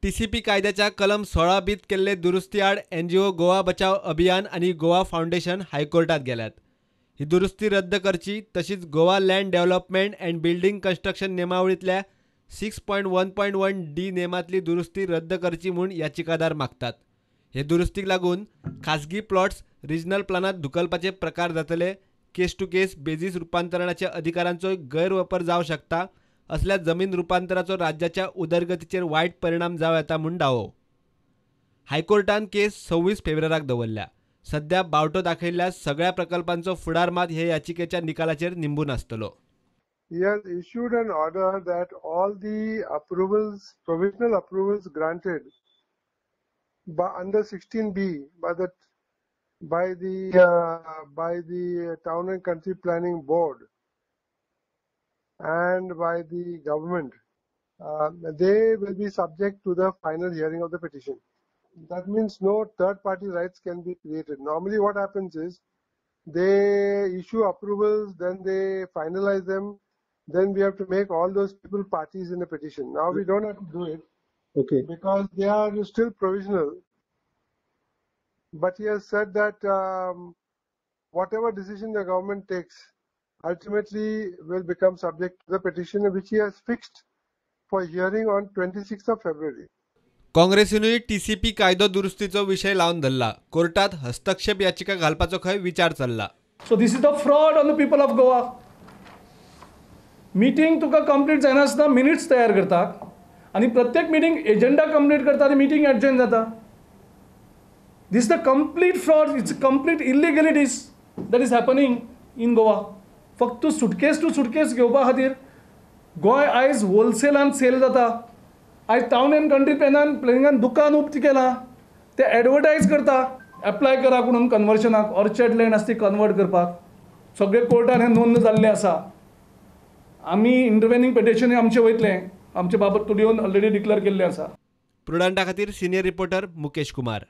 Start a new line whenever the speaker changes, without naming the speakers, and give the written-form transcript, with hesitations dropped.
TCP कायद्याच्या कलम 16 बीत केल्ले दुरुस्ती आड एनजीओ गोवा बचाव अभियान आनी गोवा फावंडेशन हायकोर्टात गेल्यात. ही दुरुस्ती रद्द करची तशीच Goa land development and building construction नेमावळींतल्या 6.1.1 D नेमांतली दुरुस्ती रद्द करची म्हूण याचिकादार मागतात. हे दुरुस्तीक लागून खासगी प्लॉट्स रिजनल प्लानात धुकलपाचे प्रकार जातले, केस टू केस बेजीस रुपांतरणाच्या अधिकारांचो गैरवापर जावं शकता, असल्या जमीन रुपांतराचो राज्याच्या उदरगतीचेर वायट परिणाम जावं येता म्हूण दावो. हायकोर्टान केस 26 फेब्रुवाराक दवरल्या. सध्या बावटो दाखयल्ल्या सगळ्या प्रकल्पांचो फुडार मात हे याचिकेच्या निकालाचेर निंबून आसतलो.
He has issued an order that all the approvals, provisional approvals granted by under 16B by the Town and Country Planning Board and by the government, they will be subject to the final hearing of the petition. That means no third party rights can be created. Normally what happens is they issue approvals, then they finalize them, then we have to make all those people parties in the petition. Now we don't have to do it,
okay,
because they are still provisional. But he has said that whatever decision the government takes ultimately will become subject to the petition, which he has fixed for hearing on 26th of February.
काँग्रेसीनूय TCP कायदो दुरुस्तीचो विशय लावन धरला. कोर्टात हस्तक्षेप याचिका घालपाचो खंय विचार चल्ला.
So this is the fraud on the people of Goa. Meeting तुका कंप्लीट जायनासतना मिनिट्स तयार करता आनी प्रत्येक मिटींग एजेंडा कंप्लीट करता आनी मिटींग एडजॉर्न जाता. This the complete fraud, it's complete illegalities that is happening in Goa. फक्त सुटकेस टू सुटकेस घेवपा खातीर गोंय आयज होलसेलान सेल जाता. आयज टावन एंड कंट्री प्लॅनिंगान दुकान उक्तें केलां, ते एडवर्टायज करता, एप्लाय करा म्हणून कन्वर्शनाक, ऑर्चर्ड लँड आसा ती कन्वर्ट करपाक. सगळे कोर्टान हें नोंद जाल्लें आसा. आमी इंटरवेनिंग पिटिशन आमचें वयतलें, आमचे बाबत तुडियोन ऑलरेडी डिक्लेअर केल्लें आसा.
प्रुडंटा खातीर सिनियर रिपोर्टर मुकेश कुमार.